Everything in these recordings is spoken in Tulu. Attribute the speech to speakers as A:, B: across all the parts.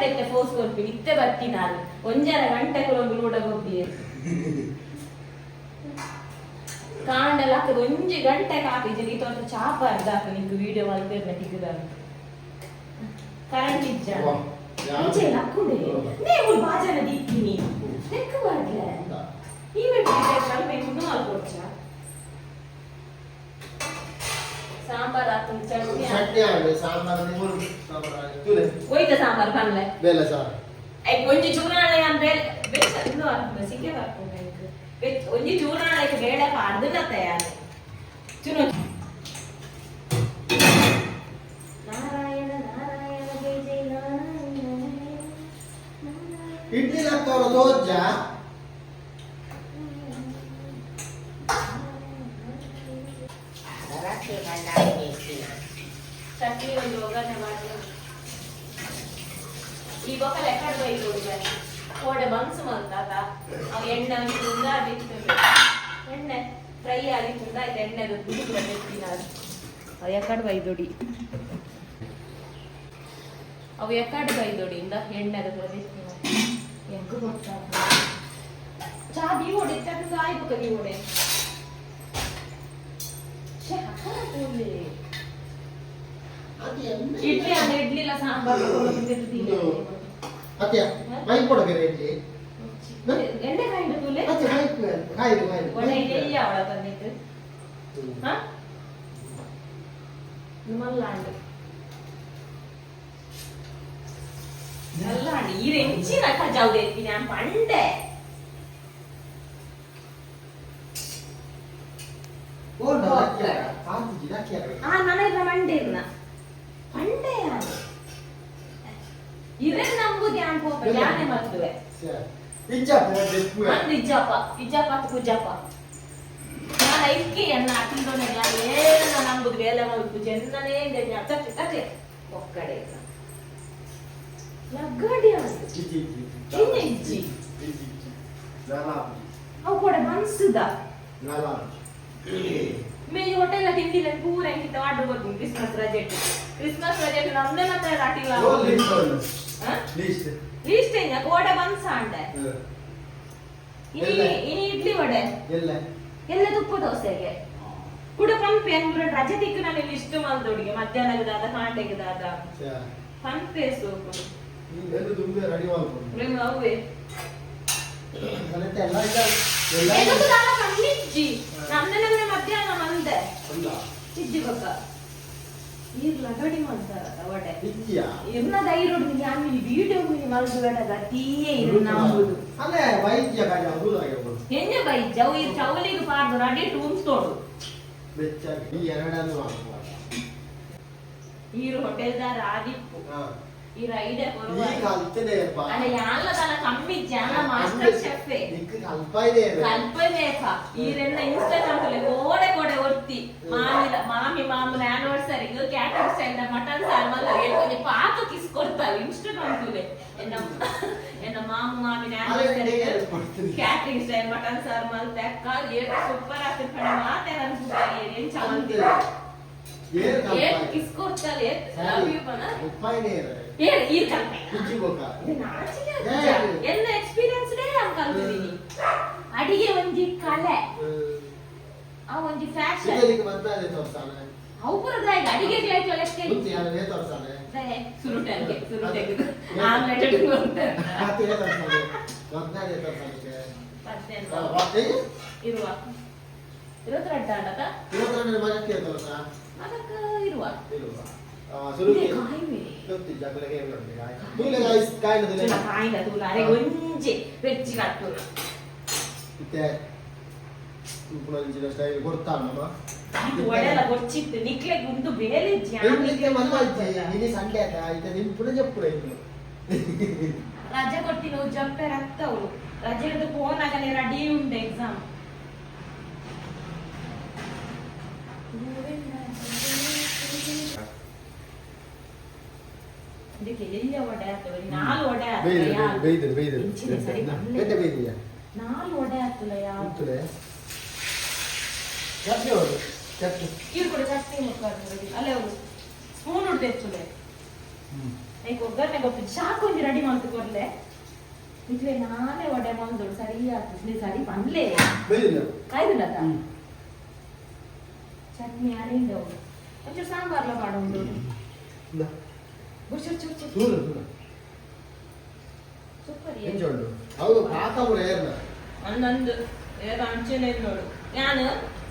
A: ಕಡೆತ್ತೆ ಫೋರ್ಸ್ ಕೊರ್ಪಿ ಇತ್ತೆ ಬರ್ತಿನಾರು ಒಂಜರ ಗಂಟೆ ಕುಲೊಂದು ಲೂಡ ಗೊಬ್ಬಿಯೆ ಕಾಂಡಲ ಹಾಕದ ಒಂಜಿ ಗಂಟೆ ಕಾಪಿ ಜನ ಈ ಚಾಪ ಅರ್ಧ ಹಾಕು ನಿಂಗೆ ವಿಡಿಯೋ ಮಲ್ಪೇರ್ನ ಟಿಕ್ಕದ ಕರೆಂಟ್ ಇಜ್ಜ. ಅಂಚೆ ಲಕ್ಕುಡೆ ನೇ ಬಾಜನ ದೀತೀನಿ ನೆಕ್ಕು ಬಾಡ್ಲೆ ಈವೆಂಟ್ ಸ್ವಲ್ಪ ಮುಂದೆ ಮಲ್ಕೊಡ್ಚ ಸಾಂಬಾರ್ ಹಾಕು, ಚಟ್ನಿ ಹಾಕು.
B: ಚಟ್ನಿ ಆಂಡ್ ಸಾಂಬಾರ್, ಮೂರು ಸಾಂಬಾರ್ ತೂಲೆ.
A: ಒಯ್ತ ಸಾಂಬಾರ್ ಪನ್ಲೆ.
B: ಬೇಲೆ ಸಾರು.
A: ಐಕ್ ಒಂಜಿ ಚೂರ್ಣಾಳೆ ಯಾನ್ ಬೇಲೆ ಬೆಚ್ಚ ಇಂದು ಆತ್ಮ ಸಿಕ್ಕೆ ಬರ್ಪುಂಡು ಐಕ್ ಬೆಚ್ಚ ಒಂಜಿ ಚೂರ್ಣಾಳೆ ಬೇಳೆ ಪಾಡ್ದನ ತಯಾರು ಚುನು. ನಾರಾಯಣ ನಾರಾಯಣ ಜಯ ಜಯ ನಾರಾಯಣ ನಾರಾಯಣ.
B: ಇಡ್ಲಿ ಹಾಕೋರು ತೋಜ್ಜ.
A: ಚಟ್ನಿ ಒಂದು ಒಗ್ಗರಣೆ ಮಾಡಿ. ಈ ಬೊಕ ಲೆಕ್ಕಡ್ ಬೈದು ಕೋಡೆ ಬನ್ಸು ಮಲ್ತಾತ ಅವು ಎಣ್ಣೆ ಒಂಚೂರು ಉಂದಾದಿತ್ತು, ಎಣ್ಣೆ ಫ್ರೈ ಆಗಿತ್ತು ಆಯ್ತು. ಎಣ್ಣೆದು ಗುಡುಗುರ ಬೆತ್ತಿನ ಅವು ಎಕಡ್ ಬೈದೊಡಿ, ಅವು ಎಕಡ್ ಬೈದೊಡಿ ಇಂದ ಎಣ್ಣೆದು ಪೂರ ಬೆತ್ತಿನ ಎಂಕ್ ಗೊತ್ತಾಗ. ಚಾ ದೀವೊಡೆ ಇತ್ತ ಆಯ್ ಬೊಕ ದೀವೊಡೆ. ಛೆ, ಅಕ್ಕನ ಕೂಡ್ಲೆ. ಇಡ್ಲಿ ಅಂದ್ರೆ ಇಡ್ಲಿಲ್ಲ, ಸಾಂಬಾರ್.
B: ಅತ್ಯ ಮೈ ಕೊಡಬೇರೆ ಇಡ್ಲಿ.
A: ಎಣ್ಣೆ ಕಾಯ್ದು ತೂಲೆ.
B: ಅತ್ತೆ ಮೈ ಕಾಯ್ದು ಕಾಯ್ದು.
A: ಒಳ್ಳೆ ಎಲ್ಲಿ ಅವಳ ಬಂದಿತ್ತು? ಹಾ, ಮಲ್ಲಾಂಡು ಮಲ್ಲಾಂಡು ಈ ಎಂಚಿನ ಕಜಾವು ದೆತ್ತಿ ನಾನು ಪಂಡೆ. ಆ ನನಗೆ ಮಂಡೆ ಇರ್ನ ಪಂಡೆ ಯಾರು ಇರನ್ ನಂಬುದು ಯಾನ್ ಪೋಪ ಯಾನೆ ಮಲ್ತುವೆ. ಅಂದ್ ಇಜ್ಜಪ್ಪ ಇಜ್ಜಪ್ಪ ಅತ್ ಕುಜ್ಜಪ್ಪ. ನಾನು ಐಕ್ಕೆ ಎನ್ನ ಅಟ್ಟಿಂದೊನೆ ನಾನು ಏನ ನಂಬುದು ಬೇಲೆ ಮಲ್ಪು ಚೆನ್ನನೇ ತಟ್ಟೆ ತಟ್ಟೆ ಒಕ್ಕಡೆ ಲಗ್ಗಡಿ ಅಂದು ಚಿನ್ನ ಇಜ್ಜಿ. ಅವು ಕೂಡ ಮನ್ಸುದ ಮೇಲೆ ಹೋಟೆಲ್ ತಿಂದಿಲ್ಲ ಪೂರ ಎಂಕಿತ ಆರ್ಡರ್ ಕೊಡ್ತೀನಿ. ಕ್ರಿಸ್ಮಸ್ ರಜೆ, ಕ್ರಿಸ್ಮಸ್ ರಜೆ ನಮ್ದೇ ಮತ್ತೆ ರಾಟಿಲ್ಲ. ಲೀಸ್ಟ್ ಏನ ಕೋಡೆ ಬನ್ಸ ಅಂಡೆ. ಇನಿ
B: ಎಲ್ಲ?
A: ಇನಿ ಇಡ್ಲಿ ವಡೆ.
B: ಎಲ್ಲ.
A: ಎಲ್ಲ ತುಪ್ಪ ದೋಸೆಗೆ ಕುಡ ಪಂಪೆ ಅಂದ್ರೆ ರಜೆ ತಿಕ್ಕು ನಾನು ಲಿಸ್ಟ್ ಮಲ್ದೋಡಿಗೆ ಮಧ್ಯಾಹ್ನದ ಕಾಂಡೆಗೆ ದಾದ ಪಂಪೆ ಸೋಪು.
B: ರೆಡಿ ಮಾಡ್ಕೊಂಡು
A: ಅವೇ.
B: ಎಲ್ಲ ಎಲ್ಲ.
A: ಎದಕ್ಕೂ ದಾದ ಕಣ್ಣಿಜ್ಜಿ ನಮ್ದೆ ಮಧ್ಯಾಹ್ನ ಮಂದೆ. ಇಜ್ಜಿ ಬೊಕ್ಕ ಈರ್ ಲಗಡಿ ಮಾಡ್ತಾರ ವಡೆ.
B: ಇಜ್ಜಿಯಾ?
A: ಇರ್ನ ಧೈರ್ಯ ಯಾನ್ ವಿಡಿಯೋ ಮಲ್ದು ಬೇಡ ಗತಿಯೇ ಇರು ನಂಬುದು.
B: ಅಲ್ಲೇ ವೈದ್ಯ ಕಾಜ ದೂರ.
A: ಎಣ್ಣೆ ಬೈ ಜವು ಈ ಚೌಲಿಗೆ ಪಾರ್ದು ರೆಡಿ ಟೂಮ್ಸ್ ತೋಡು.
B: ಬೆಚ್ಚಾಗಿ ಈ ಎರಡನ್ನು ಮಾಡುವ.
A: ಈರು ಹೋಟೆಲ್ದಾರ ಆದಿಪ್ಪು ಈ ರೈಡೆ ಕೊರುವ.
B: ಈ ಕಲ್ತದೆ.
A: ಅಲ್ಲ, ಯಾಲ್ಲ ತನ ಕಮ್ಮಿ ಜನ ಮಾಸ್ಟರ್ ಚೆಫ್.
B: ನಿಕ್ ಕಲ್ಪ ಇದೆ.
A: ಕಲ್ಪನೇಕ ಈರೆನ್ನ ಇನ್ಸ್ಟಾಗ್ರಾಮ್ ಅಲ್ಲಿ ಕೋಡೆ ಕೋಡೆ ಒತ್ತಿ ಮಾಮಿದ ಮಾಮಿ ಮಾಮನ ಆನಿವರ್ಸರಿಗೆ ಕ್ಯಾಟರ್ ಸ್ಟೈಲ್ ಮಟನ್ ಸಾರು ಮಲ್ಲ ಹೇಳ್ಕೊಂಡೆ ಪಾಕ ಕಿಸ್ ಕೊಡ್ತಾರೆ ಇನ್ಸ್ಟಾಗ್ರಾಮ್ ತುಲೆ. ಎನ್ನ ಎನ್ನ ಮಾಮು ಮಾಮಿನ ಆನಿವರ್ಸರಿ ಕ್ಯಾಟರಿಂಗ್ ಸ್ಟೈಲ್ ಮಟನ್ ಸಾರು ಮಲ್ತೆ ಅಕ್ಕ, ಸೂಪರ್ ಆಗ್ತದೆ ಕಣೆ ಮಾತೆ ಅನ್ಸುತ್ತಾರೆ. ಏನ್ ಚವಂತಿಲ್ಲ.
B: ಏನ್
A: ಏನ್ ಕಿಸ್ ಕೊಡ್ತಾಳೆ, ಲವ್ you ಪನ. ಏನ್ ಈ ಕಲ್ಪನೆ ಇದು ನಾಚಿಕೆ ಆಗುತ್ತಾ? ಎಲ್ಲ ಎಕ್ಸ್ಪೀರಿಯನ್ಸ್ ಡೇ ನಾನು ಕಲ್ತಿದ್ದೀನಿ. ಅಡಿಗೆ ಒಂಜಿ ಕಲೆ, ಆ ಒಂಜಿ ಫ್ಯಾಷನ್. ಅವು ಪೂರ ಈಗ ಅಡಿಗೆ ಲೆಕ್ಕ. ಸುರುಟಂಗೆ ಸುರುಟೆಗೆ ಆಮ್ಲೆಟ್ ಇರುವ 22 ಆಂಡತ ಅದಕ್ಕೆ ಇರುವ ಇದೇ ಕಾಯಿವೆ. ಕಾಯಿನ ತೂಲ ಅರೆ ಒಂಜಿ ವೆಜ್ಜಿ ಕಟ್ಟುನ.
B: ಸ್ಟೈಲ್ ಕೊಡ್ತಾನಮ್ಮ.
A: ಇದು ಒಡೆಲ ಗೊಚ್ಚಿತ್ತು ನಿಕ್ಲೆ ಗುಂಡು ಬೇಲೆ.
B: ಇನಿ ಸಂಡೆ ಆತ ಇತ್ತೆ ನಿಮ್ ಪುನ ಜಪ್ಪುಡ ಇನ್ನು.
A: ರಜೆ ಕೊಟ್ಟಿನ ಜಂಪೆ ರಕ್ತವು ರಜೆ ಹಿಡಿದು ಫೋನ್ ಆಗನೆ ರೆಡಿ ಉಂಟು ಎಕ್ಸಾಮ್. ಇದಕ್ಕೆ ಎಲ್ಲಿ ಒಡೆ ಆಗ್ತವೆ? ನಾಲ್ ಒಡೆ ಆಗ್ತದೆ ಯಾರು?
B: ಬೈದರು ಬೈದರು.
A: ಇಂಚಿನ ಸರಿ ಬಂದೆ.
B: ಎಡ್ಡೆ ಬೈದಿಯಾ?
A: ನಾಲ್ ಒಡೆ ಆಗ್ತಲ್ಲ ಯಾವ.
B: ಉಂಟುಲೆ ಚಟ್ನಿ ಅವರು ಚಟ್ನಿ.
A: ಇವ್ರು ಕೂಡ ಚಟ್ನಿ ಮುಖ ಅಲ್ಲೇ ಸ್ಪೂನ್ ಉಡ್ದು ಹೆಚ್ಚುಲೆ.
B: ಹ್ಮ್.
A: ಐಕ್ ಒಗ್ಗರಣೆ ಕೊಟ್ಟು ಚಾಕು ಒಂಜಿ ರೆಡಿ ಮಲ್ತು ಕೊರ್ಲೆ ಇಟ್ಲೆ ನಾನೇ ವಡೆ ಮಲ್ದೋಡು ಸರಿ ಆತು ನೀ ಸರಿ ಪನ್ಲೆ
B: ಬೈದಿಲ್ಲ.
A: ಕಾಯ್ದಿಲ್ಲತ ಚಟ್ನಿ ಅರಿಂದ ಒಂಚೂರು ಸಾಂಬಾರ್ಲ ಪಾಡೊಂದು
B: ಇಂದ.
A: ಚೂರು ಚೂರು ಚೂರು
B: ತೂಲು, ತೂಲು.
A: ಸೂಪರ್.
B: ಎಂಚ ಉಂಡು? ಹೌದು, ಕಾಕ ಪೂರ ಏರ್ನ.
A: ಒಂದೊಂದು ಏಕ ಅಂಚೆನೆ ನೋಡು ನಾನು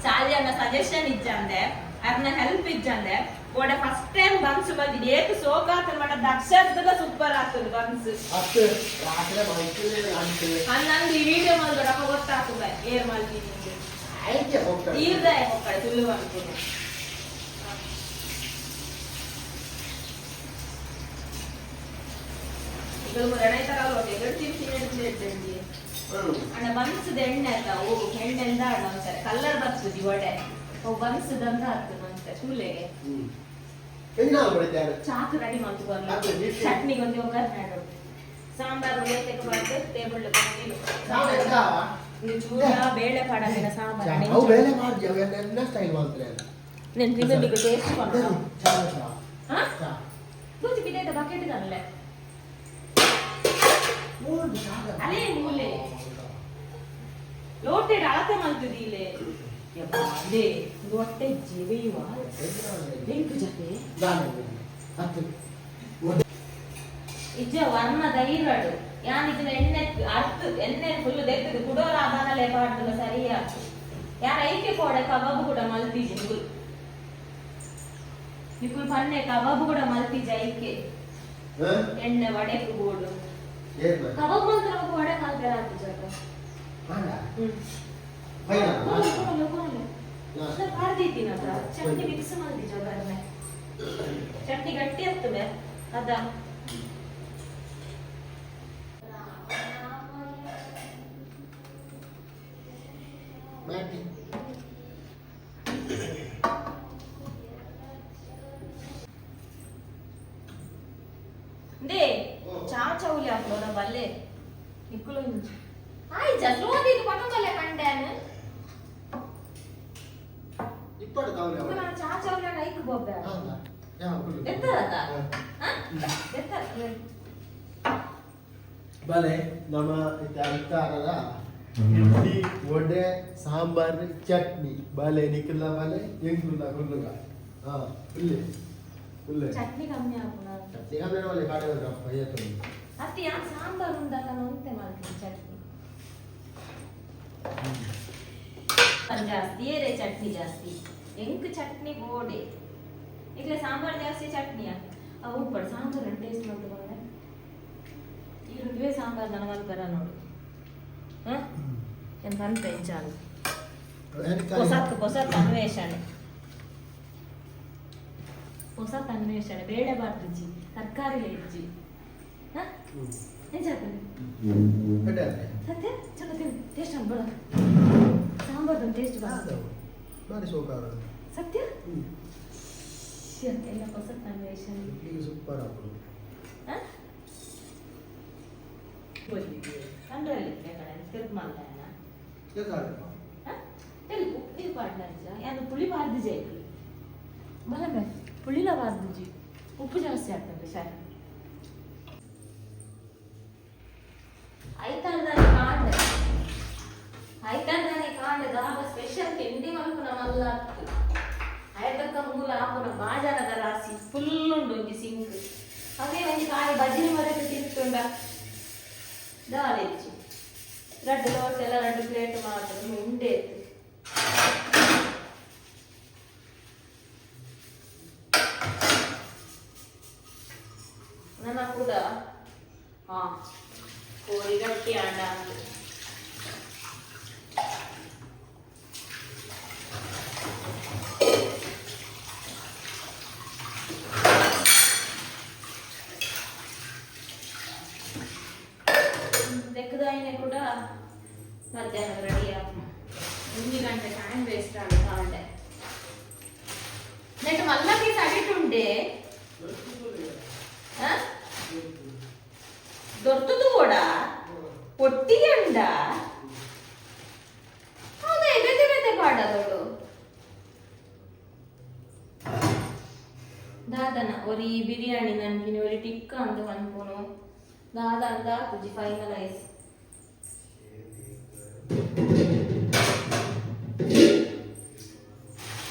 A: ಸಾಲಿಯನ್ನ ಸಜೆಷನ್ ಇಜ್ಜಂದೆ ಅರ್ನ ಹೆಲ್ಪ್ ಇಜ್ಜಂದೆ ಓಡ ಫಸ್ಟ್ ಟೈಮ್ ಬನ್ಸ್ ಬಂದಿದೆ ಏಕ್ ಸೋಕಾತ ಮಾಡ ದಕ್ಷರದಲ್ಲ ಸೂಪರ್ ಆಗ್ತದೆ ಬನ್ಸ್.
B: ಅತ್ತು, ರಾತ್ರೆ ಮಲ್ತಿಲ್ಲ ಅಂತೆ.
A: ಹನ್ನೊಂದು ಈ ವಿಡಿಯೋ ಮಲ್ದೊಡಪ್ಪ ಗೊತ್ತಾಗ್ತದೆ ಏರ್ ಮಲ್ತೀನಿ.
B: ಆಯ್ಕೆ ಹೋಗ್ತಾರೆ.
A: ತೀರ್ದಾಯ ಮಕ್ಕಳು ಸುಳ್ಳು ಅನ್ಕೊಂಡು
B: ಹ್ಮ್.
A: ಅಣ್ಣ ಬನ್ಸದ ಎಣ್ಣೆ ಅಲ್ಲ ಓ ಎಣ್ಣೆ ಎಂದ ಅಣ್ಣ ಅಂತಾರೆ ಕಲ್ಲರ್ ಬರ್ತದೆ ವಡೆ ಅವು ಬನ್ಸದಂತ ಆಗ್ತದೆ ಅಂತ ಚೂಲೆಗೆ.
B: ಹ್ಮ್. ಎಂಜಿನ ಹಾಲು ಬಡಿತಾರೆ?
A: ಚಾಕು ರೆಡಿ ಮಾಡ್ತು ಬರಲ್ಲ.
B: ಅದು ಬಿಸಿ.
A: ಚಟ್ನಿಗೆ ಒಂದು ಒಗ್ಗರಣೆ ಆಡೋದು ಸಾಂಬಾರು ತೆಗೆಬಾರ್ದು ಟೇಬಲ್.
B: ಸಾಂಬಾರ್ ಎಂತ?
A: ಚೂರ ಬೇಳೆ ಪಾಡಂದಿನ ಸಾಂಬಾರು.
B: ಅವು ಬೇಳೆ ಮಾಡ್ದಿ, ಅವೆಲ್ಲ ಸ್ಟೈಲ್ ಮಾಡ್ತಾರೆ ಅಲ್ಲ.
A: నేను రిమెంబర్ టేస్ట్
B: ಚಾ, ಚಾ,
A: ಹಾ?
B: ಚಾ.
A: ತೂಚಿ ಬಿದ್ದ ಬಕೆಟ್ ಕನಲೆ.
B: ಮೂರು ಚಾ.
A: ಅಲೇ ಮೂಲೆ ಲೋಟೆಡ್ ಅಳತೆ ಮಲ್ತುದೀಲೆ ಅದೇ ಹೊಟ್ಟೆ ಜೀವೆಯುವ ಬೆಂಕು ಜೊತೆ.
B: ಹತ್ತು.
A: ಇಜ್ಜ ವರ್ಣ ಧೈರ್ಯಡು ಯಾನ್ ಇದನ್ನ ಎಣ್ಣೆ ಅರ್ತು ಎಣ್ಣೆ ಫುಲ್ ದೆತ್ತದು ಕುಡೋರ ಆದಾನಲೆ ಪಾಡ್ದಲ್ಲ ಸರಿಯಾ ಯಾರ ಐಕೆ ಕೋಡೆ ಕಬಾಬು ಕೂಡ ಮಲ್ತಿಜಿ ನಿಕುಲ್ ನಿಕುಲ್ ಪನ್ನೆ ಕಬಾಬು ಕೂಡ ಮಲ್ತಿಜ ಐಕೆ.
B: ಹ?
A: ಎಣ್ಣೆ ವಡೆಕು ಬೋಡು.
B: ಏರ್ನ?
A: ಕಬಾಬ್ ಮಲ್ತ್ರ ವಡೆ ಕಾಲ್ಪೆರ ಆತಿಜ.
B: ಮಾಡ?
A: ಹ್ಮ್.
B: ಬೈನ?
A: ಕೋಲೆ ಕೋಲೆ ಕೋಲೆ.
B: ಹಾ.
A: ಪಾಡ್ದಿದ್ದೀನದ ಚಟ್ನಿ ಮಿಕ್ಸ್ ಮಲ್ತಿಜ ಒಗ್ಗರಣೆ ಚಟ್ನಿ ಗಟ್ಟಿ ಆಗ್ತದೆ ಅದ.
B: ಮಾಡ್ತಿ.
A: They ಚಾ ಚೌಲಿ ಹಾಕ್ಲೋರ ಬಲ್ಲೆ ನಿಕ್ಕುಲು ಆಯ್ಜ ಸ್ಲೋದಿದ್ದು ಪಟ್ಟಂಬಲ್ಲೆ ಕಂಡ್ಯಾನು.
B: ಇಪ್ಪತ್ತು ತಾವ್ಲೆ ಅವ್ರೆ.
A: ನಾನು ಚಾ ಚೌಲಿ ಐಕ್ ಬೊಬ್ಬೆ.
B: ಹೌದಾ? ಯಾವ ಕುಳ್ಳು?
A: ಎತ್ತರತ?
B: ಹಾ.
A: ಎತ್ತರ.
B: ಬಲೆ ನಮ್ಮ ಇತ್ತಾರದ ಇಡ್ಲಿ ವಡೆ ಸಾಂಬಾರ್ ಚಟ್ನಿ ಬಲೆ ನಿಖಿಲ ಬಲೆ ಎಂಕುಲ್ಲ ಕುಲ್ಲುಗ ಹಾ ಉಲ್ಲೆ ಉಲ್ಲೆ.
A: ಚಟ್ನಿ ಕಮ್ಮಿ ಹಾಕುನ.
B: ಚಟ್ನಿ ಕಮ್ಮಿ ಬಲೆ ಕಾಡೆ ಐವತ್ತು.
A: ಅತ್ತೆ ಯಾನ್ ಸಾಂಬಾರ್ ಉಂಡಲ್ಲ ಒಂತೆ ಮಾಡ್ತೀನಿ ಚಟ್ನಿ ಜಾಸ್ತಿ ಏರೆ ಚಟ್ನಿ ಜಾಸ್ತಿ ಎಂಕ್ ಚಟ್ನಿ ಬೋಡೆ ಇಕ್ಲೆ ಸಾಂಬಾರ್ ಜಾಸ್ತಿ ಚಟ್ನಿಯಾ ಅವು ಉಪ್ಪಡು ಸಾಂಬಾರ್ ಟೇಸ್ಟ್ ಮಾಡ್ತು ಈ ರುಂದುವೆ ಸಾಂಬಾರ್ ನನ್ನ ಮಲ್ಪರ ನೋಡು ಹ ಎಂತ ಅಂತ ಇಂಚಾಲು ಹೊಸತ್ ಹೊಸತ್ ಅನ್ವೇಷಣೆ ಹೊಸತ್ ಅನ್ವೇಷಣೆ ಬೇಳೆ ಬಾರ್ದುಜಿ ತರಕಾರಿ ಇಜ್ಜಿ ಹ ಎಂಚಾತದೆ ಸತ್ಯ ಚಲೋ ತಿನ್ನು ಟೇಸ್ಟ್ ಅನ್ಬೇಡ ಸಾಂಬಾರ್ದು ಟೇಸ್ಟ್ ಬಾ.
B: ಬಾರಿ ಸೋಕಾರ.
A: ಸತ್ಯ ಶ್ಯೆ, ಎಲ್ಲ ಹೊಸತ್ ಅನ್ವೇಷಣೆ.
B: ಇಡ್ಲಿಗೆ ಸೂಪರ್ ಆಗ್ಬೋದು.
A: ಹ ಕಂಡ್ರಲ್ಲಿ ಕಡೆ ತಿರುಪ್ ಮಾಡ್ತಾನ. ತೆಲುಪು ಉಪ್ಪು ಪಾಡ್ಲಂಚ ಯಾನು ಪುಳಿ ಬಾರ್ದು ಜೈಕು ಬಲಮೆ ಪುಳಿಲ ಬಾರ್ದುಜಿ ಉಪ್ಪು ಜಾಸ್ತಿ ಆಗ್ತದೆ ಸರ್ ಐತಾಳ್ದಾನೆ ಕಾಂಡೆ ಐತಾಳ್ದಾನೆ ಕಾಂಡೆ ದಾಬ ಸ್ಪೆಷಲ್ ತಿಂಡಿ ಮಲ್ಪುನ ಮಲ್ಲ ಐತಕ್ಕ ಮೂಲ ಆಪುನ ಬಾಜನದ ರಾಸಿ ಫುಲ್ ಉಂಡು ಒಂಜಿ ಸಿಂಕ್ ಅವೇ ಒಂಜಿ ಖಾಲಿ ಭಜನೆ ಮರಕ್ಕೆ ತಿಂತುಂಡ ದಾಲೆಚ್ಚು ರಡ್ಡು ಲೋಟೆಲ್ಲ ರಡ್ಡು ಪ್ಲೇಟ್ ಮಾತ್ರ ಉಂಡೆ ಇತ್ತು. ನನ್ನ ಕೂಡ ಹಾ ಕೋಳಿ ಗಟ್ಟಿ ಅಂಡ ಅಂತ. ದೆಕ್ಕದಾಯಿನೆ ಕೂಡ ಮಧ್ಯಾಹ್ನ ರೆಡಿ ಒಂಜಿ ಗಂಟೆ ಟೈಮ್ ವೇಸ್ಟ್ ಆಂಡ್ ಕಾಂಡೆ ನೆಟ್ ಮಲ್ಲ ಪೀಸ್ ಅಡಿಟುಂಡೆ ದೊರ್ತದು ಕೂಡ ಒಟ್ಟಿಗೆ ಉಂಡ ಹೌದಾ ಬೇತೆ ಬೇತೆ ಪಾಡದೋಡು ದಾದನ. ಒರಿ ಬಿರಿಯಾನಿ ನನ್ಪಿನಿ ಒರಿ ಟಿಕ್ಕ ಅಂತ ಪನ್ಪುನು ದಾದ ಅಂದ ಆತುಜಿ ಫೈನಲೈಸ್.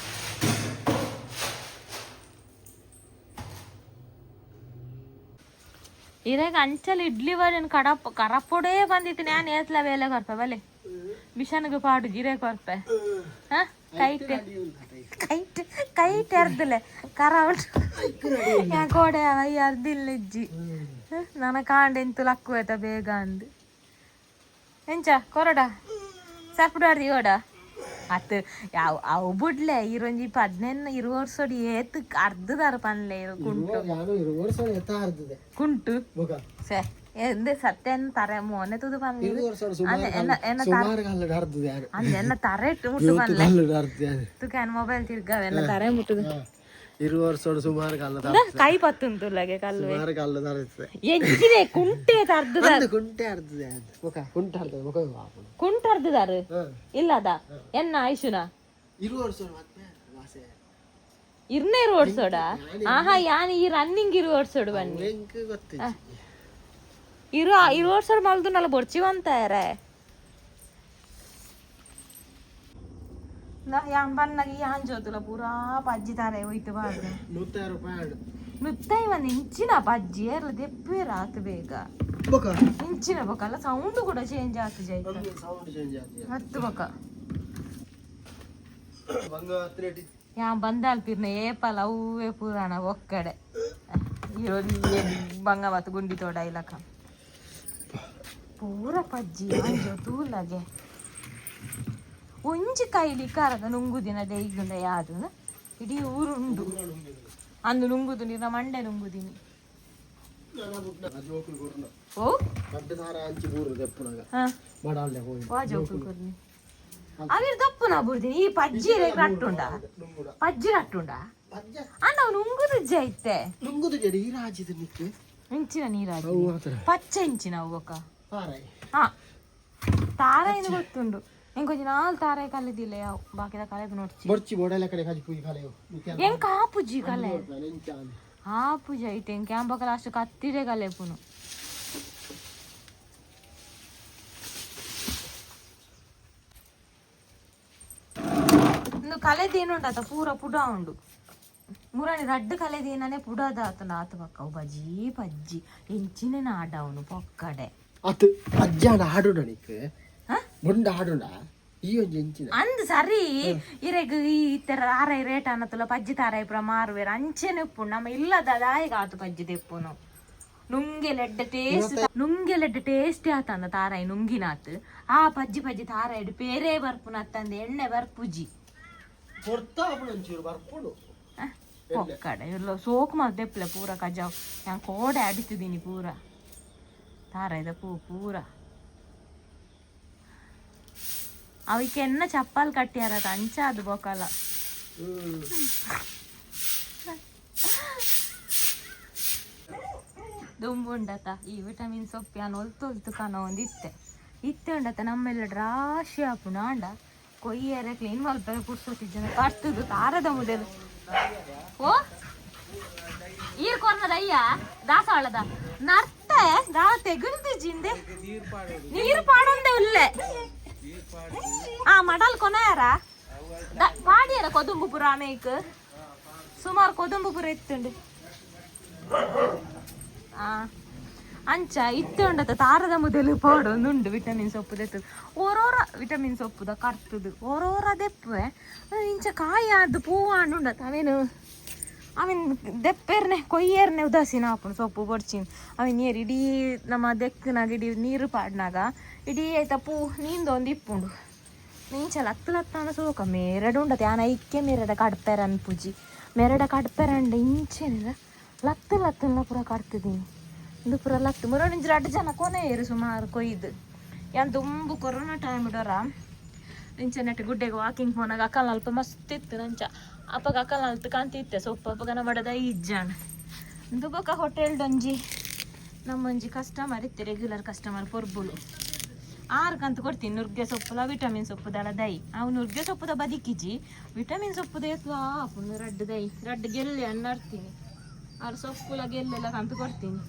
A: ಇರಾಗ ಅಂಚಲ್ ಇಡ್ಲಿ ವರನ್ ಕಡಪ್ ಕರಪೊಡೇ ಬಂದಿತ್ತು. ನಾನು ಏತ್ಲ ಬೇಲೆ ಕೊರ್ಪೆ ಬಲೆ ಮಿಷನ್ಗೆ ಪಾಡು ಗಿರೆ ಕೊರ್ಪೆ. ಹಾ, ಕೈಟ್ ಕೈಟ್ ಕೈಟ್ ಅರ್ದಲೆ ಕರ ಉಂಟು. ಯಾ ಕೋಡೆ ಅಯ್ಯ ಅರ್ದಿಲ್ಲ ಇಜ್ಜಿ. ನನ್ನ ಕಾಂಡ ಎಂತು ಲಕ್ಕು ಆಯ್ತ ಬೇಗ ಅಂದು ಎಂಚ ಕೊರಡ ಸರ್ಪುಡು ಅರ್ದಿ ಓಡ ಅತ್ ಯಾವ ಅವು ಬುಡ್ಲೆ ಇರೊಂಜಿ 15 20 ವರ್ಷೋಡಿ ಏತ್ ಅರ್ಧದಾರ ಪನ್ಲೆ ಇರು ಕುಂಟು.
B: ಯಾನು ಇರು ವರ್ಷ ಎತ್ತ ಅರ್ಧದೆ.
A: ಕುಂಟು.
B: ಬೊಕ
A: ಸೆ ಎಂದೆ ಸತ್ಯನ್ ತರೆ ಮೋನೆ ತುದು ಪನ್ಲೆ.
B: ಇರು ವರ್ಷ ಸುಮಾರು
A: ಎನ್ನ ಎನ್ನ
B: ಸುಮಾರು ಕಲ್ಲಡ ಅರ್ಧದೆ ಯಾನು.
A: ಅಂದ್ ಎನ್ನ ತರೆ ಇಟ್ಟು ಮುಟ್ಟು ಪನ್ಲೆ.
B: ಕಲ್ಲಡ ಅರ್ಧದೆ ಯಾನು.
A: ತುಕಾನ್ ಮೊಬೈಲ್ ತಿರ್ಗಾವ ಎನ್ನ ತರೆ ಮುಟ್ಟುದು.
B: ಇರು ವರ್ಷ ಸುಮಾರು ಕಲ್ಲದ
A: ಕೈ ಪತ್ತುಂತುಲ್ಲಗೆ ಕಲ್ವೆ.
B: ಸುಮಾರು ಕಲ್ಲದ ಅರ್ಧದೆ.
A: ಎಂಚಿನೆ ಕುಂಟೆ ಅರ್ಧದ.
B: ಅಂದು ಕುಂಟೆ ಅರ್ಧದೆ ಯಾನು. ಬೊಕ ಕುಂಟೆ ಅರ್ಧದೆ ಬೊಕ ಆಪುಂಡು.
A: ಕುಂಟ ಅರ್ಧದಾರು ಇಲ್ಲದ ಎನ್ನ ಆಯುಷುನ.
B: ಇರು ವರ್ಷ ಮತ್ತೆ ವಾಸೆ.
A: ಇರ್ನೇ ಓಡ್ಸೋಡ ಆಹಾ ಯಾನ್ ಈ ರನ್ನಿಂಗ್ ಇರು ಓಡ್ಸೋಡು ಬನ್ನಿ.
B: ಎಂಕ್ ಗೊತ್ತಿಜ್ಜಿ.
A: ಇರು ಇರು ಓಡ್ಸೋಡು ಮಲ್ದು ನಲ್ಲ ಬೊಡ್ಚಿವಂತಾರೆ ಯಾನ್ ಬನ್ನಾಗ ಯಾನ್ ಜೋತುಲ ಪೂರಾ ಪಜ್ಜಿ ತಾರೆ ಹೋಯ್ತು ಬಾರ್ದು.
B: 100 ರೂಪಾಯಿ ಆಡು.
A: ನುತ್ತೈ ಒಂದು ಇಂಚಿನ ಪಜ್ಜಿ ಏರ್ಲ ದೆಪ್ಪೇರ ಆತು ಬೇಗ.
B: ಬೊಕ
A: ಇಂಚಿನ ಬೊಕಲ್ಲ ಸೌಂಡ್ ಕೂಡ ಚೇಂಜ್ ಆತು ಜೈತ.
B: Sound change ಆತಿಯ.
A: ಹತ್ತು ಬೊಕ.
B: ಬಂಗ ಹತ್ತಿರ.
A: ಯಾನ್ ಬಂದಾಲ್ಪಿರ್ನ ಏಪಲ ಅವೇ ಪುರಾಣ ಒಕ್ಕಡೆ ಇರೋದು ಬಂಗ ಮತ್ತು ಗುಂಡಿ ತೋಡ ಇಲಕ ಪೂರ ಪಜ್ಜಿ ಅಂಜೋ ತೂಲಗೆ ಒಂಜಿ ಕೈಲಿ ಕರದ ನುಂಗುದಿನ ದೈಗುಂಡ ಯಾದು ಇಡೀ ಊರುಂಡು ಅಂದು ನುಂಗುದು ನೀರ ಮಂಡೆ ನುಂಗುದಿನಿ. ಓ.
B: ದೊಡ್ಡ ದಾರ ಹಂಚಿ ಬೂರು ದೆಪ್ಪುನಾಗ.
A: ಹಾ.
B: ಬಡಾಲ್ಡೆ ಹೋಗಿ.
A: ವಾ ಜೋಕುಲು ಕೊರ್ನಿ ಅವಿರ್ ದಪ್ಪುನ ಬುಡ್ದಿನಿ ಈ ಪಜ್ಜಿ ರಟ್ಟುಂಡ.
B: ನುಂಗುಡ.
A: ಪಜ್ಜಿ ರಟ್ಟುಂಡ.
B: ಪಜ್ಜ.
A: ಅಂಡ ಅವನು ನುಂಗುದು ಜೈತೆ.
B: ನುಂಗುದು ಜಡಿ ರಾಜಿದ ನಿಕ್ಕೆ.
A: ಇಂಚಿನ ನೀರಾಜಿ.
B: ಅವು ಮಾತ್ರ.
A: ಪಚ್ಚೆ ಇಂಚಿನ ಅವು ಬೊಕ.
B: ಪಾರಾಯಿ.
A: ಹಾ ತಾರಾಯಿನ ಗೊತ್ತುಂಡು ಎಂಕೊಂಜಿ ನಾಲ್ ತಾರಾಯಿ ಕಲಿದಿಲ್ಲ ಯಾವ ಬಾಕಿದ ಕಲೆಗ್ ನೋಡ್ಚಿ.
B: ಬೊರ್ಚಿ ಬೋಡಲ ಕಡೆ ಕಾಜಿ ಪೂಯಿ ಕಲೆಯು.
A: ಎಂಕ ಆಪುಜಿ ಕಲೆ. ಆಪುಜಿ ಐತೆ ಎಂಕ ಅಂಬಕ ಲಾಸ್ಟ್ ಕತ್ತಿಡೆ ಕಲೆಪುನು. ಇಂದು ಕಲೆ ದೇನುಂಡತ ಪೂರ ಪುಡ ಉಂಡು ಮುರಾಣಿ ರಡ್ಡು ಕಲೆ ದೇನನೆ ಪುಡದ ಆತನ ಆತ ಪಕ್ಕ ಅವು ಬಜಿ ಪಜ್ಜಿ ಎಂಚಿನ ಆಡವನು ಪೊಕ್ಕಡೆ.
B: ಅತ್ ಅಜ್ಜಾನ ಹಾಡುಡ ನಿಕ್.
A: ಹಾ?
B: ಬೊಂಡ ಹಾಡುಡ ಈ ಒಂಜಿ ಎಂಚಿನ.
A: ಅಂದ್ ಸರಿ ಇರೆಗ್ ಈ ಇತ್ತರ ಆರೈ ರೇಟ್ ಅನ್ನತುಲ ಪಜ್ಜಿ ತಾರಾಯಿ ಪುರ ಮಾರುವೆರ್ ಅಂಚೆನೆ ಉಪ್ಪು ನಮ್ಮ ಇಲ್ಲದ ದಾಯಿಗ ಆತು ಪಜ್ಜಿ ದೆಪ್ಪುನು ನುಂಗೆ ಲೆಡ್ಡ ಟೇಸ್ಟ್ ನುಂಗೆ ಲೆಡ್ಡ ಟೇಸ್ಟಿ ಆತಂದ ತಾರಾಯಿ ನುಂಗಿನಾತ್ ಆ ಪಜ್ಜಿ ಪಜ್ಜಿ ತಾರಾಯಿಡು ಪೇರೆ ಬರ್ಪುನ ಅತ್ತಂದ ಎಣ್ಣೆ ಬರ್ಪುಜಿ.
B: ಕೊರ್ತಾ ಆಪುಂಡು ಒಂಚೂರು ಬರ್ಪುಂಡು.
A: ಪೊಕ್ಕಡೆ ಇಲ್ಲ ಸೋಕು ಮಾಲ್ ದೆಪ್ಪಲೆ ಪೂರ ಕಜಾವ್ ಯಾನ್ ಕೋಡೆ ಅಡಿತಿದ್ದೀನಿ ಪೂರ ತಾರಾಯ್ದ ಪೂ ಪೂರ ಅವಕ್ಕೆ ಎನ್ನ ಚಪ್ಪಲ್ ಕಟ್ಟಿಯಾರ ಅಂಚ ಅದು ಬೊಕಲ. ದುಂಬುಂಡತ ಈ ವಿಟಮಿನ್ ಸೊಪ್ಪು ಯಾನ್ ಒಲ್ತು ಒಲ್ತು ಕನ ಒಂದು ಇತ್ತೆ ಇತ್ತೆ ಉಂಡತ ನಮ್ಮೆಲ್ಲ ರಾಶಿ ಆಪುಂಡು ಆಂಡ ಕೊಯ್ಯರೆ ಕ್ಲೀನ್ ಮಲ್ಪರೆ ಪುರ್ಸೊತ್ತಿಜ್ಜನ ಕರ್ತುದು ತಾರದ ಮುದೆಲು. ಓ ಈರ್ ಕೊರ್ನದ ಅಯ್ಯ ದಾಸವಾಳದ ನರ್ತೆ ದಾ ತೆಗುಲ್ದು ಜಿಂದೆ ನೀರು ಪಾಡೊಂದೆ ಉಲ್ಲೆ ಆ ಮಡಲ್ ಕೊನೆಯಾರ ಪಾಡಿಯರ ಕೊದುಂಬು ಪುರ ಆಮೇಕ್ ಸುಮಾರು ಕೊದುಂಬು ಪುರ ಇತ್ತುಂಡು ಆ ಅಂಚ ಇತ್ತೆ ಉಂಡತ ತಾರದ ಮುದೆಲು ಪಾಡೊಂದುಂಡು ವಿಟಮಿನ್ ಸೊಪ್ಪು ದೆತ್ತದು ಓರೋರ ವಿಟಮಿನ್ ಸೊಪ್ಪುದ ಕರ್ತುದು ಓರೋರ ದೆಪ್ಪುವೆ ಇಂಚ ಕಾಯಿ ಆದ್ ಪೂ ಆಂಡುಂಡತ ಅವೇನು ಅವಿನ್ ದೆಪ್ಪೇರ್ನೆ ಕೊಯ್ಯೇರ್ನೆ ಉದಾಸೀನ ಆಪುಂಡು ಸೊಪ್ಪು ಬೊಡ್ಚಿನ್ ಅವಿನ್ ನೀರು ಇಡೀ ನಮ್ಮ ದೆಕ್ಕನಾಗ ಇಡೀ ನೀರು ಪಾಡ್ನಾಗ ಇಡೀ ಐತ ಪೂ ನೀಂದೊಂದು ಇಪ್ಪುಂಡು ಇಂಚ ಲತ್ತು ಲತ್ತಾನ ಸೋಕ ಮೇರಡು ಉಂಡತೆ ಆನ ಐಕ್ಕೆ ಮೇರಡ ಕಡ್ಪೆರ ಅನ್ಪುಜಿ ಮೆರಡ ಕಡ್ಪೆರಂಡ ಇಂಚೆನಿಲ್ಲ ಲತ್ತು ಲತ್ತನ್ನ ಪೂರ ಕಡ್ತಿದ್ದೀನಿ ಇಂದು ಪೂರ ಲತ್ತು ಮುರಣಿಂಜಿ ರಡ್ಡು ಜನ ಕೊನೆ ಏರು ಸುಮಾರು ಕೊಯ್ದು ಯಾನ್ ದುಂಬು ಕೊರೋನಾ ಟೈಮ್ ಇಡೋರ ಇಂಚ ನೆಟ್ ಗುಡ್ಡೆಗೆ ವಾಕಿಂಗ್ ಪೋನಾಗ ಅಕ್ಕಲ್ ಅಲ್ಪ ಮಸ್ತ್ ಇತ್ತು ನಂಚ ಅಪ್ಪಗ ಅಕ್ಕಲ್ ಅಲ್ತು ಕಾಂತಿತ್ತೆ ಸೊಪ್ಪು ಅಪ್ಪಗ ನಮ್ಮ ಇಜ್ಜಾಣ ಇಂದು ಬೊಕ ಹೋಟೆಲ್ ಡೊಂಜಿ ನಮ್ಮೊಂಜಿ ಕಸ್ಟಮರ್ ಇತ್ತೆ ರೆಗ್ಯುಲರ್ ಕಸ್ಟಮರ್ ಪೊರ್ಬುಲು ಆರು ಕಂತು ಕೊಡ್ತೀನಿ ನುಗ್ಗೆ ಸೊಪ್ಪುಲ ವಿಟಮಿನ್ ಸೊಪ್ಪು ದಳ ದೈ ಅವು ನುಗ್ಗೆ ಸೊಪ್ಪುದ ಬದಿಕಿಜಿ ವಿಟಮಿನ್ ಸೊಪ್ಪುದ ಎತ್ಲ ಆಪುಂಡು ರಡ್ಡು ದೈ ರಡ್ಡು ಗೆಲ್ಲೆ ಅನ್ನಾಡ್ತೀನಿ. ಅವ್ರು ಸೊಪ್ಪುಲ ಗೆಲ್ಲೆಲ್ಲ ಕಂತು ಕೊಡ್ತೀನಿ.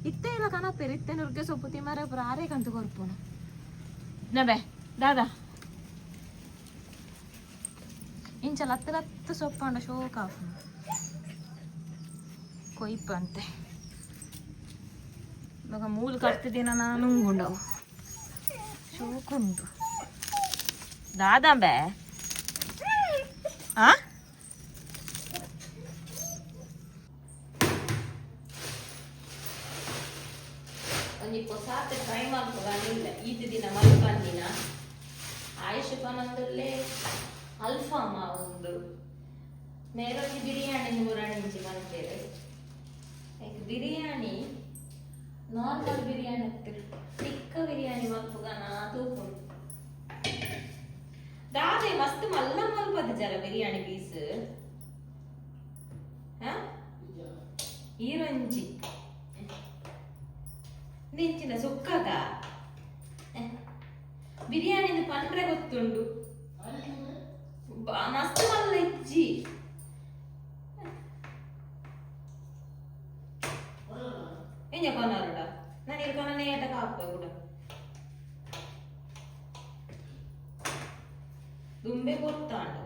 A: ಇತ್ತೆ ಇಲ್ಲ ಕನಪೇರು ಇತ್ತೆ ನುರ್ಗೆ ಸೊಪ್ಪು ತಿಮಾರೆ ಪೂರ ಆರೇ ಕಂತು ಕೊರ್ಪುನು. ನಬೆ ದಾದಾ ಇಂಚ ಲತ್ತು ಲತ್ತು ಸೊಪ್ಪಂಡ ಶೋಕ ಆಪುಂಡು. ಕೊಯ್ಪಂತೆ ಇವಾಗ ಮೂಲು ಕಟ್ತಿದ್ದೀನ ನಾನು ನುಂಗುಂಡವು ಶೋಕುಂಟು. ದಾದಾಂಬೆ ಆ ಒಂಜಿ ಪೊಸಾತ್ ಟ್ರೈ ಮಲ್ಪುಗಾನಿಲ್ಲ ಈತ ದಿನ ಮಲ್ಪಂದಿನ ಆಯುಷ್ ಪನಂದುಲ್ಲೆ ಅಲ್ಫಾಮ ಉಂಡು ಮೇರೊಂಜಿ ಬಿರಿಯಾನಿ ಮುರಾಣಿಂಚಿ ಮಲ್ತೇವೆ. ಲೈಕ್ ಬಿರಿಯಾನಿ ನಾರ್ಮಲ್ ಬಿರಿಯಾನಿ ಅತ್ತೆ ತಿಕ್ಕ ಬಿರಿಯಾನಿ ಮಲ್ಪುಗಾನ ತೂಪುಂಡು. ದಾದೆ ಮಸ್ತ್ ಮಲ್ಲ ಮಲ್ಪದ ಜರ ಬಿರಿಯಾನಿ ಪೀಸ್ ಈರೊಂಜಿ ನಿಂಚಿನ ಸುಕ್ಕದ ಬಿರಿಯಾನಿ ಪಂಡ್ರೆ ಗೊತ್ತುಂಡು ಮಸ್ತ್ ಮಲ್ಲ ಇಜ್ಜಿ. ಎಂಜ ಕೊನರುಡ ನಾನು ಇಲ್ಲಿ ಕೊನ ನೇಟ ಕಾಪ ಕೂಡ ದುಂಬೆ ಗೊತ್ತಾಂಡು.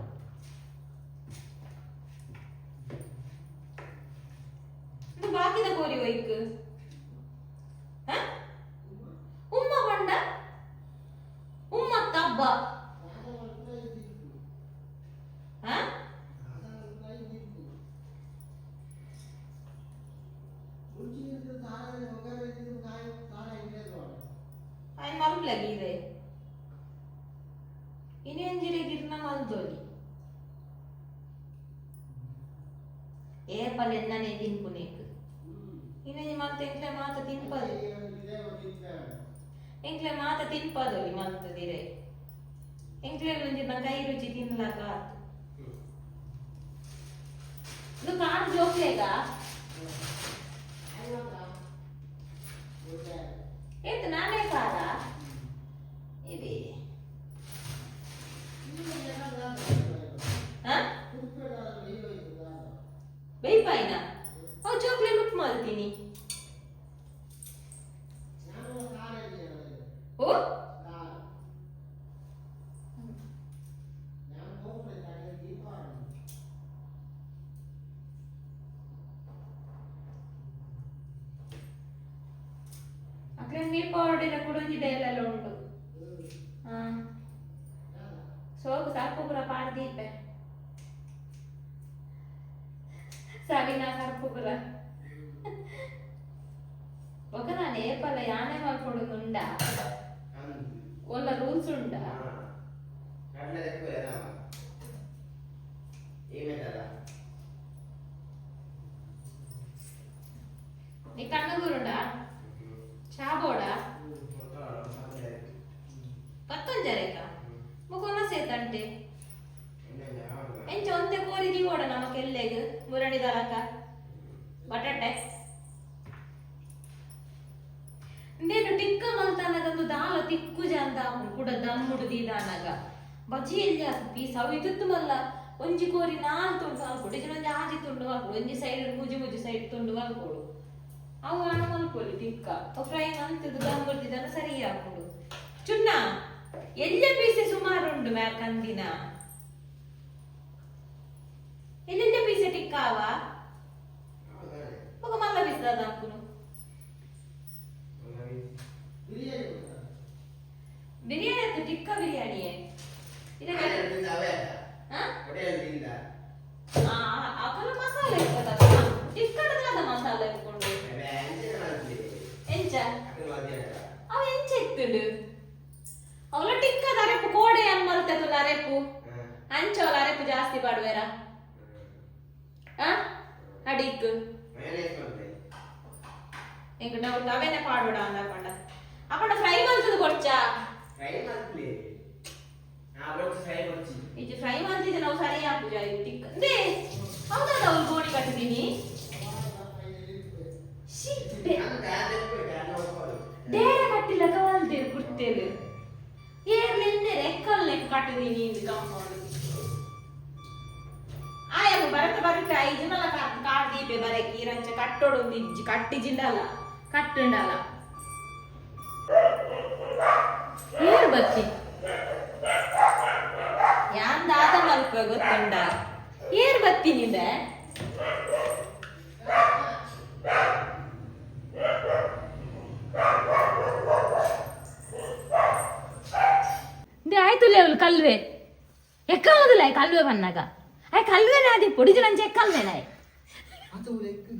A: ಇದು ಬಾಕಿದ ಕೋರಿ ಒಯ್ಕ್ ಉಮ್ಮ ಪಂಡ ಉಮ್ಮ ತಬ್ಬ ఆయన మలుపులే ಇನೇಂಜಿರೆ ಗಿರ್ನ ಮಲ್ದೋಲಿ ಏಪಲ್ ಎನ್ನನೆ ತಿನ್ಪುನೇಕ್ ಇನ್ನೊಂಜಿ ಮಲ್ತ ಎಂಕ್ಲೆ ಮಾತ ತಿನ್ಪದು ಎಂಕ್ಲೆ ಮಾತ ತಿನ್ಪದೋಲಿ ಮಲ್ತದಿರೆ ಎಂಕ್ಲೆ ಒಂಜಿ ಕೈ ರುಚಿ ತಿನ್ಲಕ ಆತು. ಇದು ಕಾರ್ ಜೋಕ್ಲೇಗ ಏತ್ ನಾನೇ ಕಾರ ಇದೆ ಬೇಯ್ಪಾಯ್ನ ಅವು ಜೋಕ್ಲೆ ಲುಕ್ ಮಾಡ್ತೀನಿ. ಓ ಅಕ್ಲೆ ನೀರ್ ಪೌಡರ್ ಕೂಡ ಒಂಜಿ ಬೇಲೆಲ್ಲ ಉಂಟು. ಹಾ ಸೋಕು ಸಾಕು ಪೂರ ಪಾಡ್ದೀಪೆ ಸಾವಿನ ಸರ್ಪು ಪೂರ ఒక ನಾನು ಏಪಲ್ಲ ಯಾನೆ ಮಲ್ಪೊಡು ಉಂಡ ಒಲ್ಲ ರೂಲ್ಸ್ ಉಂಡ. ನೀ ಕಣ್ಣಗೂರುಂಡ ಚಾಬೋಡ ಪತ್ತೊಂಜರೇಕ ಮುಕೊನ ಸೇತಂಟೆ ಎಂಚ ಒಂತೆ ಕೋರಿ ದೀವೋಡ ನಮ್ಮ ಕೆಲ್ಲೆಗ್ ಮುರಣಿ ದಲಕ ಬಟಾಟೆ ಇಂದೇನು ಟಿಕ್ಕ ಮಲ್ತಾನಗಂದು ದಾಲ ತಿಕ್ಕು ಜಂತ ಕೂಡ ದಮ್ಮುಡು ದೀದಾನಗ ಬಜಿ ಎಲ್ಲಿ ಪೀಸ್ ಅವು ಇದ್ದಿತ್ತು ಮಲ್ಲ ಒಂಜಿ ಕೋರಿ ನಾಲ್ ತುಂಡು ಮಲ್ಕೊಡು ಇಜ್ಜಿ ಒಂಜಿ ಆಜಿ ತುಂಡು ಮಲ್ಕೊಡು ಒಂಜಿ ಸೈಡ್ ಮುಜಿ ಮುಜಿ ಸೈಡ್ ತುಂಡು ಮಲ್ಕೊಡು ಅವು ಹಣ ಮಲ್ಕೊಲಿ ಟಿಕ್ಕ ಅವು ಫ್ರೈ ಮಂತದ್ದು ದಮ್ಮುಡ್ದಿದ್ದಾನ ಸರಿ ಹಾಕುಡು ಚುನ್ನ ಎಲ್ಲ ಪೀಸೆ ಸುಮಾರು ಉಂಡು ಮ್ಯಾಲ್ ಕಂದಿನ ಎಲ್ಲೆಲ್ಲ ಪೀಸೆ ಟಿಕ್ಕಾವ ఒక మల్ల పీస్ దాదాపును ಬಿರಿಯಾನಿ ಆಯ್ತು ಟಿಕ್ಕ ಬಿರಿಯಾನಿಯೇ ಅಕಲ ಮಸಾಲೆ ಇರ್ತದ ಟಿಕ್ಕಡದಾದ ಮಸಾಲೆ ಇಟ್ಕೊಂಡು ಎಂಚ ಅವ ಎಂಚ ಇತ್ತುಂಡು ಅವಳ ಟಿಕ್ಕದ ಅರೆಪು ಕೋಡೆ ಅನ್ಮಲ್ತಲ್ಲ ಅರೆಪು ಅಂಚ ಅವಳ ಅರೆಪು ಜಾಸ್ತಿ ಪಾಡುವೆರ ಅಡಿಕ್ ಎಂಕ್ ಡೌಟ್ ಅವೇನೆ ಪಾಡೋಡ ಅಂದ ಅಪ್ಪಂಡ ಫ್ರೈ ಮಲ್ತದ ಕೊಡ್ಚಾ ಇದು ಫ್ರೈ ಮಲ್ತಿದ್ದೆ ನಾವು ಸರಿ ಹಾಕುಜ ಟಿಕ್ಕ they ಹೌದಾ ಅವ್ಳು ಗೋಣಿ ಕಟ್ಟಿದ್ದೀನಿ ಡೇರೆ ಕಟ್ಟಿಲ್ಲ ಕವಲ್ದೇರು ಕುಡ್ತೇವೆ ಏರ್ಲಿ ಎಣ್ಣೆ ರೆಕ್ಕಲ್ ನೆಕ್ ಕಟ್ಟಿದೀನಿ ಇಂದು ಕಾಂಪೌಂಡ್ ಆಯಮ್ಮ ಭರತ ಬರಿಟ ಐಜಿನಲ ಕಾಡ್ ದೀಪೆ ಬರೆ ಈರಂಚ ಕಟ್ಟೋಡು ಇಜ್ಜಿ ಕಟ್ಟಿಜಿಂಡಲ್ಲ ಕಟ್ಟುಂಡಲ್ಲ. ಏರ್ ಬತ್ತಿ ಯಾನ್ ದಾದ ಮಲ್ಪ ಗೊತ್ತುಂಡ? ಏರ್ ಬತ್ತಿ ನಿಂದೆ? ಆಯ್ತು ಲೇವಲ್ ಕಲ್ವೆ ಎಕ್ಕ ಮೊದಲ ಕಲ್ವೆ ಬನ್ನಾಗ. ಆಯ್ ಕಲ್ವೆ ನಾದಿ ಪೊಡಿಜು ನಂಚೆ ಕಲ್ವೆ ನಾಯ್.
B: ಅದು ಲೆಕ್ಕ.